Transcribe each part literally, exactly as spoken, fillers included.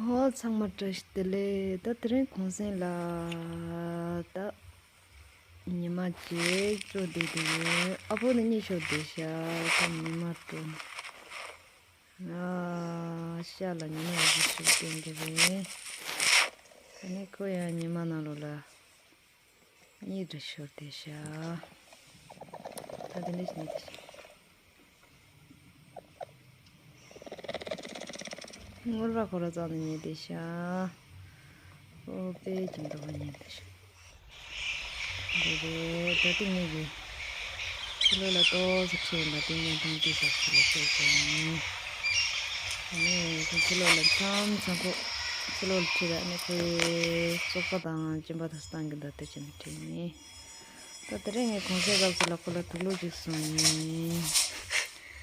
ཧོ། ཚང་མ་བཀྲ་ཤིས་བདེ་ལེགས། ད་དེ་རིང་གུང་སེང་ལ་ད་ཉི་མ་གཅིག་སྤྲོ་བསྡད་དེ་ཡོད། ཨ་ཕོ་ནི་གཉིད་ཤོར་བསྡད་ཤག་ད་ཉི་མ་སྤྲོ་ནས། ཨ། ཤ་ལ་ཉི་མ་ཡག་པོ་ཞིག་བསྟན་གྱི་རེད། ད་ནི་ཁོ་ཡང་ཉི་མ་ནང་ལོགས་ལ་གཉིད་འདྲ་ཤོར་བསྡད་ཤག་ད་དེ་འདྲ་ཞིག་གཉིད་བསྡད་ཤག་སྔོན་མ་ཁོ་ར་རྩ་ནས་ཉལ་བསྡད་ཤག་ཨོ། དཔེ་ཅིག་མདོག་ཁ་ཉལ་བསྡད་ཤག་རེད་རེད། ད་ལྟ་ངེད་ཀྱི་ཕྱི་ལོགས་ལ་ཏོག་ཙམ་ཁྲིད་ཡོང་། ད་ལྟ་བརྙན་ཐུང་དེ་ཚོ་ཕྱི་ལ་ཁྲིད་ཡོང་། ཨ་ནི་ཁོང་ཕྱི་ལོགས་ལ་མཚམས་མཚམས་ཁོ་ཕྱི་ལོགས་ལ་ཁྲིད། ཨ་ནི་ཁོའི་བཙོག་པ་དང་གཅིན་པ་དེ་ཚོ་བཏང་གི་འདུག་དེ་བྱས་ནས་ཁྲིད་ཡིན། ད་དེ་རིང་ངས་གུང་སེང་སྐབས་སུ་ལ་ཁོ་ལ་དུག་ལོག་ཅིག་བཟུང་ཡིན།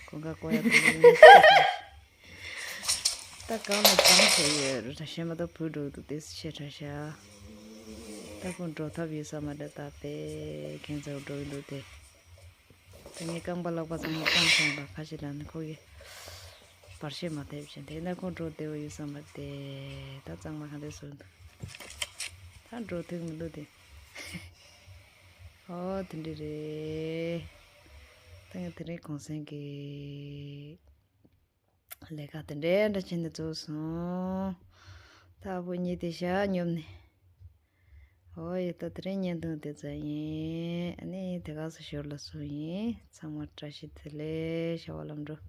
གོང་ཁ་བསྐོར་ཡག་དུག་ལོག་ཡིན། ད་གང་ལ་གང་བྱས་ཡོད་རེད་ཤེས་མ་གཏོགས་བུད་འགྲོ་གི་འདུག་དེ་ཤེས་ཁྲ་ཤག་ད་ཁོ་འགྲོ་ཐབས་ཡོད་ས་མ་རེད། ད་དཔེ་ཁྱད་མཚར་འགྲོ་གི་འདུག་དེ། ད་ངས་རྐང་པ་ལག་པ་ཚང་མ་བཏང་སོང་། ད་ཁ་ཤས་ལ་ནི་ཁོ་གིས་བར་ཆད་མ་ཐེབས་བྱས། དེ་ན་ཁོ་འགྲོ་བདེ་བོ་ཡོད་ས་མ་རེད་དེ། ད་གཙང་མ་གང་འདྲ་བཟོས་འདུག་ད་འགྲོ་ཐུབ་མི་འདུག་དེ། ཨོ། དེ་འདྲ་རེད། ད་ངས་དེ་རིང་གུང་སེང་གི་ལས་ཀ་དེ་འདྲ་འདྲ་བྱས་ནས་རྫོགས་སོང་། ད་ཨ་ཕོ་གཉིད་བསྡད་ཤག་སྙོམས་ནས། ཨོ་ཡ། ད་དེ་རིང་བརྙན་ཐུང་དེ་ཙམ་ཡིན། ཨ་ནི་དེ་ག་ས་ཞོར་ལ་བཟོས་ཡིན། ཚང་མ་བཀྲ་ཤིས་བདེ་ལེགས། བྱ་བ་ལམ་འགྲོ།